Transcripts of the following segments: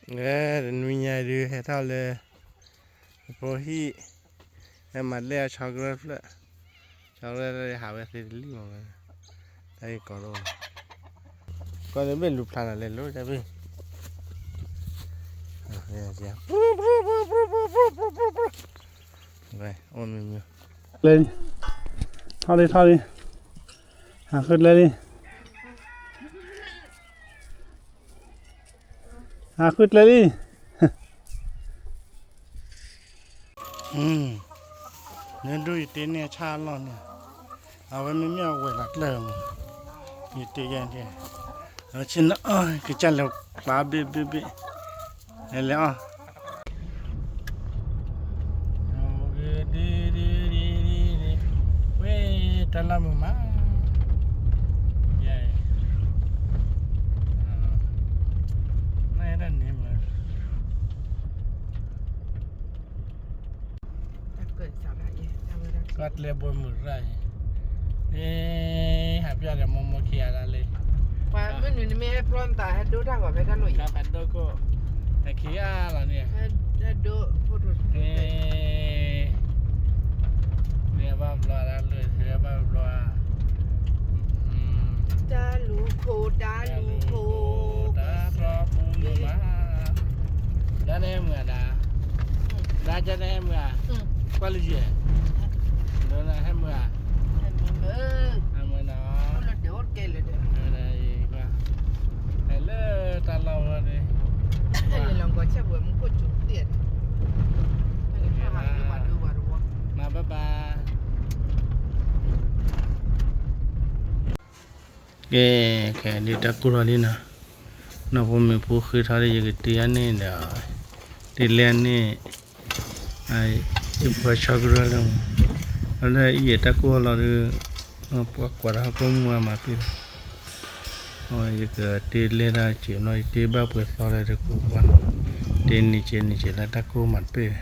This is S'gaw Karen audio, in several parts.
အဲ တနွံညါဒုး ဟဲထီၣ်လၢ ဖိဟံၣ် ဟဲမၤလဲၢ်အဆီကရၢၢ်ဖျၢၣ်, ဆီကရၢၢ်ဖျၢၣ် ဟးဝဲသ့တလံၣ်မးဝဲ, တၢ်ဂ့ၢ်ကီဒိၣ်, ကီၢ်လၢဘ့ၣ်လူၤဖျါနၤလဲၤလိတၢ်ဘ့ၣ်, အိၣ်မ့ၢ်မ့ၢ်, ထီၣ်လံ ထီၣ်လံ, ဟးဃုကျဲလံ ဟးဃုကျဲလံ, နဒိၣ်ယတ့န့ၢ်အဆၣ်အလီၢ်န့ၣ်, အဝဲမ့မ့ၢ်အဝဲၢ်လီၤကျၢၢ်မး, ယတ့ယဲၢ်န့ၣ်, အဆ့ၣ်နီၤ ကစၢ်လဲၤပာ်ဘ့ၣ်ဘ့ၣ်ဘ့ၣ်, လဲၤလဲၤအီၤ ဝဲတၢ်လီၢ်မုာ်မး, ယဲ, နတၢ်န့ၣ်မး, ကီၢ်ကျဲဘိမုၢ်ရၣ်အံၤ, ဟဲပျၢ်ဒီးမိၢ်မိၢ်ခံဂၤဒၣ်လံ, ပှၤမုၢ်နုာ်နမ့ၢ်ဟဲပျီနသးဟဲဒိတၢ်ဂီၤဖဲတၢ်လိၣ်အံၤ, တၢ်ဖးဒိၣ်ခိၣ်, တၢ်ခံဂၤလီၤန့ၣ်, ဟဲဒိ န့ၣ်ဘၣ်ဘျီဒၣ်လၢ ဘၣ်ဘျီ, တၢ်လူၤခိၣ် တၢ်လူၤခိၣ်, တၢ်တြီပူမုာ်မး, ဒၣ်နဟဲမုာ်ဧါဒၣ်, ဒၣ်ကနဟဲမုာ်ဧါ, ကွၢ်လၢယဲၢ်, ဒ်နဟဲမုာ်ဧါ, ဟဲမုာ်နီၤ, ဟဲလၢတၢ်လီၢ်ဝဲန့ၣ်, လီၤကီၢ်ဆၢဝဲမူခိၣ်စူၤသ့ၣ်, မၤဘၣ်ဘၣ် ကဲ, ကဲ ဒ်တၢ်ကိၢ်ထီၣ်လံနီၤ, နီၢ်ဖိမုၣ်ဖိဃ့ထီၣ်လံ ယကတ့အန့ၣ်ဒီး, တ့လဲၢ်န့ၣ်, ယပှၤဆီကရၢၢ်လၢ, အလၢအံၤတၢ်ကိၢ်ထီၣ်လီၤဒီး, ပှၤကွၢ်တၢ်ဟီၣ်ခိၣ်မူအမၤပ့ၢ်လီၤ, ယကတ့လဲၢ်တၢ်စဲးနီၤ ယတ့ဘၣ်ပှဲၤသီလၢတကိးပှၤ, တ့နံၤကဲနံၤကဲလၢတၢ်ကိၢ်မၤပ့ၢ်,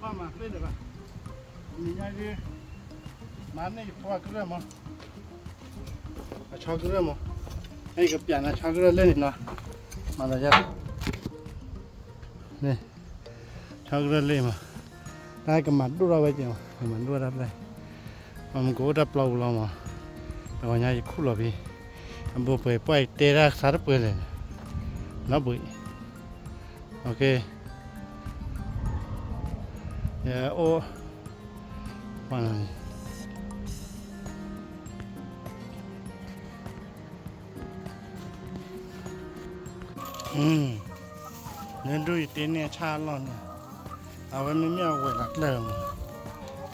ဘၣ်မၤသ့ဒၣ်ဘၣ်, နံၤညါဒ်, မၤန့ၢ်ယဖိအကရၢၢ်မး, အဆီကရၢၢ်မး, အဲယကပျးနၤဆီကရၢၢ်လၢန့ၣ်နီၤ, မၤလီၤယၤ, န့ၣ်, ဆီကရၢၢ်လၢမး, တၢ်ကမၤဒိၣ်ထီၣ်ဝဲက့ၤမး ကမၤဒိၣ်ဝဲဒၣ်ဖျၢၣ်, မ့ၢ်ကအိၣ်တၢ်ပျီပူၤလီၤမး, တဂီၤညါယခူၣ်လီၤဖဲ, အဘိပှဲၤပှၢ်ယတဲတၢ်သးတပှဲၤလဲၣ်, နီၢ်ဘှံး, ယအိၣ်, နဒိၣ်ယတ့န့ၢ်အဆၣ်အလီၢ်န့ၣ်, အဝဲမ့မ့ၢ်အဝဲၢ်လီၤကျၢၢ်မး,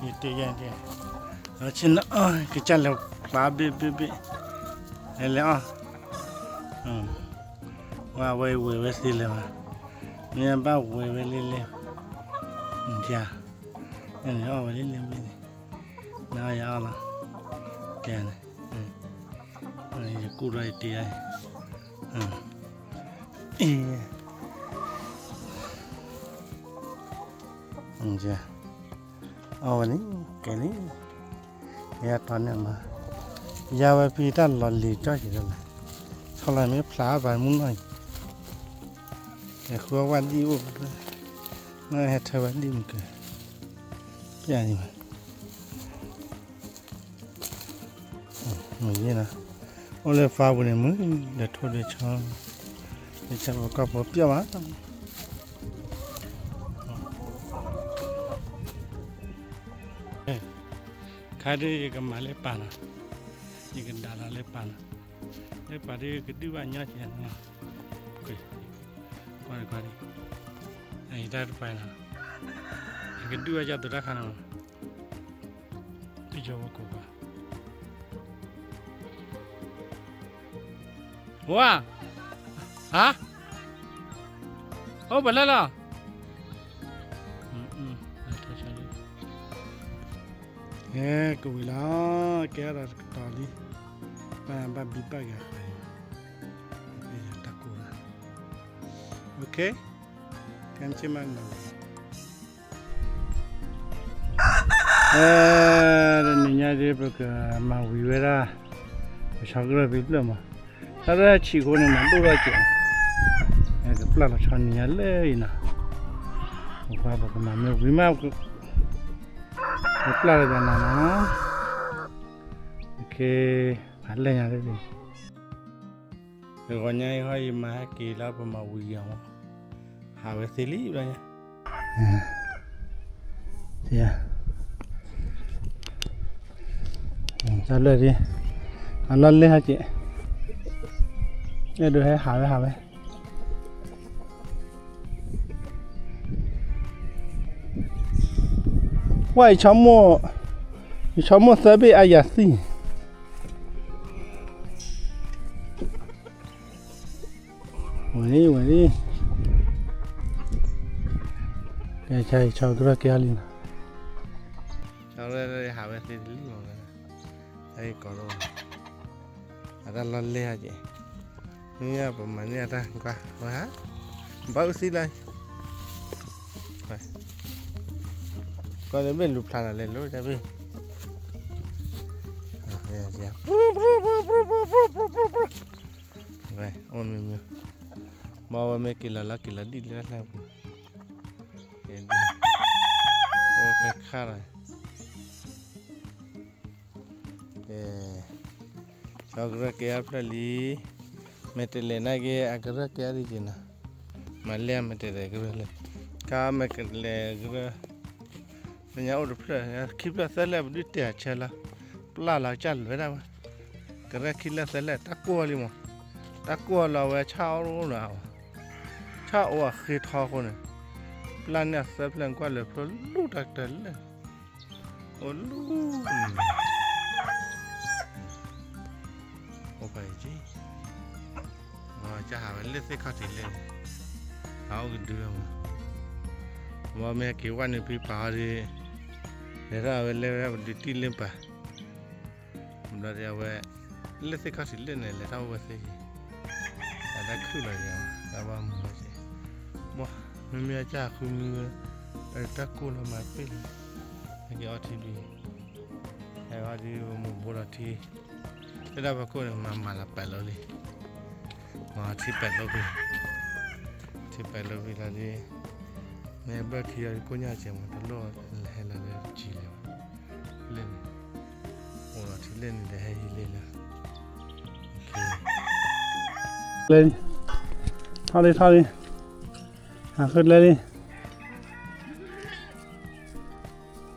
ယတ့ယဲၢ်န့ၣ်, အဆ့ၣ်နီၤ ကစၢ်လဲၤပာ်ဘ့ၣ်ဘ့ၣ်ဘ့ၣ်, လဲၤလဲၤအီၤ, ဝဲအဝဲဝဲၢ်ဝဲသ့လဲၤဘၣ်, မ့ၢ်ဘၣ်ဝဲၢ်ဝဲလံလဲၣ်, အီၣ်ဝဲလံလဲၣ်ဘ့ၣ်န့ၣ်, နအီၣ်ယအီၣ်လီၤ, ကဲန့ၣ်, ယကူၣ်ထီၣ်ယတ့အံၤ, အီၣ်ဝဲန့ၣ်, ကဲလံ, ယထီၣ်န့ၣ်မး, ယၤဝဲဖံတၢ်လီၤလံၤကၠီက့ၤလၢ်လၢ်, ဆီ ခီလၢမ့ၢ်ဖျါဘၣ်မူနီၢ်အံၤ, ဟဲဃုအီၣ်ဝၣ်ဒံၣ်အိၣ်, နီၢ်ဟဲထၢဝဲဒံၣ်မုၢ်ကၢၤ, ပျၢ်န့ၣ်ဘၣ်, မုၢ်ယ့ၢ်နီၤ, အိၣ်လၢဖးပူၤန့ၣ်မုၢ်, ဒီးထိၣ်ဒီးဆီ, ဒီးဆီပကီၢ်ဖိပျၢ်ဘၣ် ခါဒ်ယကမၤလၢပၢ်နီၤ, ယကဒၣ်လီၤလၢပၢ်နီၤ, လၢပၢ်ဒ်ကဒုၣ်ဘၣ်ညီကဲနီၤ, ကွၢ်ကွၢ်ဒ်, အံၤတၢ်တပၤနီၤ, ယကဒုၣ်ဘၣ်ယၤသိးတၢ်ခါနီၤ, ယဝဲကိးပၤ ဝါ, ဟါ, အိၣ်ပလၢလီၤ, ကဝံၤလီၤ, ကဲဒီးတကတီၢ်လံ, ဘၣ်ဘၣ်ဘံဘၣ်ဂ့ၤအဃၢၤ, တၢ်ကိၢ်လီၤ, ကဲဆ့မးနီၤ တနံၤညါဒ်ပကမၤဝံၤဝဲဒၣ် ပဆီကရၢၢ်ဖဲဖျၢၣ်မး, တၢ်လၢဆံးအဃိန့ၣ် မၤဒိၣ်ထီၣ်ကဲး, ကပျၢ်လီၤဆီနံၤညါလၢအံၤနီၤ, ပပှၤပကမၤမ့ၢ်ဝံၤမး, ကပျၢ်လီၤတၢ်နၤနီၤ, ကဲ, မၤလဲၢ်ညါလၢအံၤ တဂီၤညါအံၤဟီ ယမၤဟဲက့ၤလၢပမၤဝံၤအီၤ, ဟးဝဲသ့လံဘျီညါ, တၢ်လၢာ်ဒ်, အလီၢ်လဲၢ်ဟဲက့ၤ, အဲၣ်ဒိးဟဲဟးဝဲဟးဝဲ ဝဲ ယဆီမိၣ်သၢဘ့ၣ်အါယၤသံ, ဝဲလံ ဝဲလံ, ကဲ ဆီကရၢၢ်ကဲအီၤလံနီၤ, ဆီကရၢၢ်ဟးဝဲသ့လံမး, အကိးလီၤ, အတၢ်လီၢ်လဲၢ်ဟဲက့ၤ, မ့ၢ်ပမၤန့ၢ်အတၢ်ကွၢ်ဝဲဟါ, ဘၣ်အုၣ်သံလၢ ကီၢ်န့ၣ်မ့ၢ်လူၤဖျါလီၤလဲၤလိၤတၢ်ဖဲ, ဝဲအိၣ်မ့ၢ်မ့ၢ်, ဘၣ်ဝဲမ့ၢ်က့ၤလီၤလီၤက့ၤလီၤဒ်လၢတၢ်ဖဲပူၤ, အိၣ်ဖဲခါလီၤ ကဲ, ဆီကရၢၢ်ကဲအဖျၢၣ်လံ, မဲာ်တဲးလဲးနာ်က့ အကရၢၢ်ကဲအါဒံးက့ၤနီၤ, မၤလဲၢ်အမဲာ်တဲးလဲးကရၢၢ်လံ, ကါမဲာ်တဲးလဲးကရၢၢ်, လၢညါအိၣ်တဖျၢၣ်, ခံဖျၢၣ်သၢဖျၢၣ်ပဒုးတဲာ်အဆၢလီၤ, ပျၢ်လီၤကစၢ်လၢာ်ဝဲဒၣ်ဝဲ, ကရၢၢ်ခံဖျၢၣ်သၢဖျၢၣ် တၢ်ကိၢ်လံမး, တၢ်ကိၢ်လီၤဝဲဆၣ်အိၣ်လီၤ, ဆၣ်အိၣ်အဃ့ထီအဃိန့ၣ်, ပျၢ်န့ၢ်အသၢဖျၢၣ်ကွၢ်လၢာ်ဖျိလူၢ်တၢ်ကတၢၢ်လၢာ် အိၣ်လူၢ်, အိၣ်ဖဲအံၤက့, ကဟးဝဲလၢသ့ၣ်ခီၣ်ထံးလၢ, ဟးအိၣ်ကဒုဝဲမး, မ့ၢ်မ့ၢ်ဟဲက့ၤဝဲန့ၣ်ဖံပာ်အီၤဒီး, လဲၤထီၣ်ဝဲလၢဝဲဒၣ်ပဒုးတံၢ်လၢပာ် ဘျီဒီးအဝဲ, လၢသ့ၣ်ခီၣ်ထံးလၢန့ၣ် လဲၤထီၣ်အိၣ်ဝဲသ့ၣ်က့ၤ, အတၢ်ခုၣ်လီၤယၤ, တၢ်ဘၣ်မုာ်လီၤက့ၤ, မ့မ့ၢ်အကၢ်ဃုမံဝဲ, တၢ်ကိၢ်လီၤမၤပ့ၢ်လီၤ, ဟဲက့ၤအီထံဒု, ဟဲအီဒုမိၢ်ဘိလီၤထံ, လၢတၢ်ဖီခိၣ်န့ၣ် မၤမၤလီၤပာ်လီၤလံ, မၤထံပာ်လီၤဖဲ, ထံပာ်လီၤဖဲလီၤဒီး, မ့ၢ်ဘၣ်ခံဂၤကိၣ်ညါစဲးမး တလိၣ်ဟဲလီၤလၢတကံၤလၢၤဘၣ်, လၢန့ၣ်, အိၣ်လီၤထံလၢန့ၣ်ဒီးဟဲယံၤလၢလၢ, လၢ, ထီၣ်လံ ထီၣ်လံ,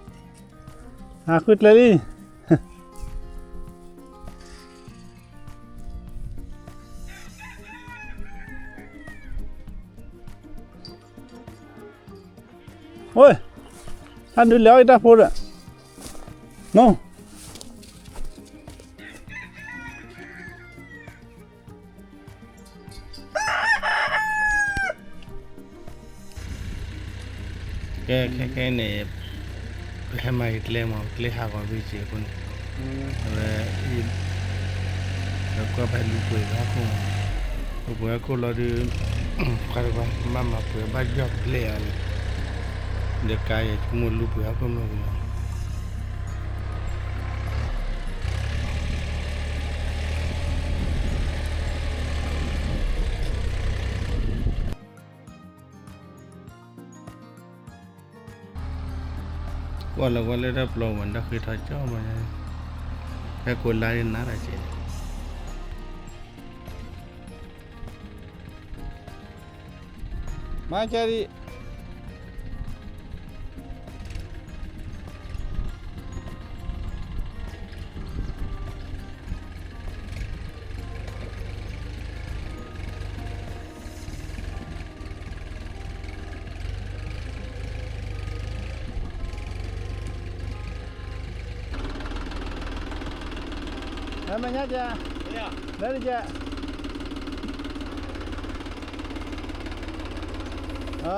ဟးဃုကျဲလံ, ဟးဃုကျဲလံ. ဝဲ, ဟဲဒုးလဲၤအီၣ်အံၤတၢ်ဖိဒီး, နီၢ် ကဲ ခဲခဲအံၤန့ၣ်, ပဟဲမၤက့ၤကျဲမး ကျဲဟးဂီၤဘ့ၣ်စ့ၢ်အဃိန့ၣ်, အဝဲ, ဒီးကွၢ်ဖဲလူၤပှဲၤဖဲဟီၣ်ခိၣ်မး, လူၤပှဲၤဟီၣ်ခိၣ်လီၤဒီး, ပှၤတပှၤ ဘၣ်မၤပှဲၤဘၣ်ယွၤပျဲၢ်အီၤန့ၣ်, ဒီးကါယဲၢ်ဆိကမိၣ်လူၤပှဲၤဟီၣ်ခိၣ်မးက့ၤလီၤ. ကွၢ်လီၤကွၢ်လၢတၢ်ပျီပူၤ တၢ်ဃ့ထီၣ်ကၠီမး, ဟဲကိးလါဒ်နၤတၢ်က့ၤ, မၤကဲဒံး မဲာ်ညါကဲ, လၢတကဲ, အ,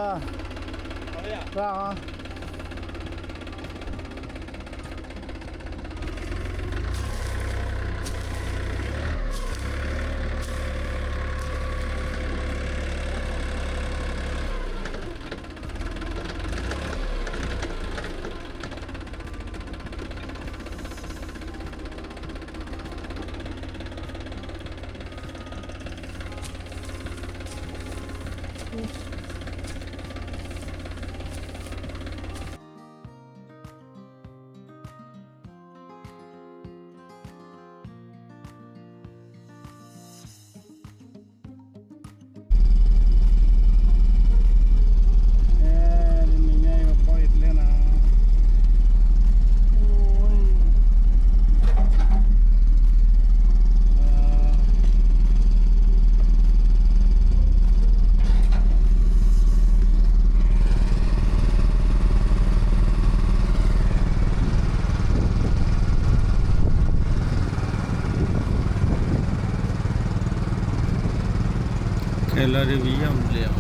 ခဲလၢာ်ဒ်ပယီၤဘျဲးအီၤ,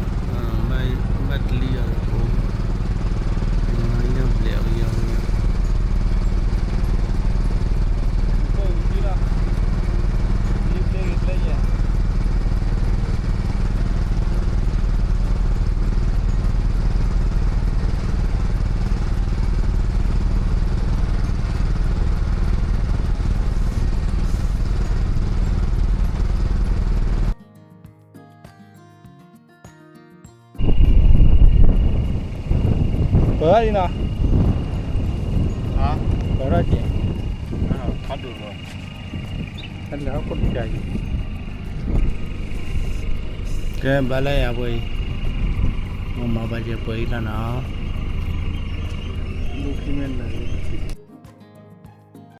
ဘၣ်တလံအီၤတကိး, ယီၤဘျဲးအီၤယီၤဘျဲးအီၤ. ပၢ်ဒ်နီၤ, ပၢ်ထီၣ်က့ၤ, ဟဲလၢဟီၣ်ခိၣ်တကးအံၤ, ကဲဘျါလၢယၤပှဲၤအံၤ, မ့ၢ်မၤဘၣ်ယၤပှဲၤအံၤလီၤနီၤ, ဒိၣ်ခံမ့ၢ်လၢာ်လံ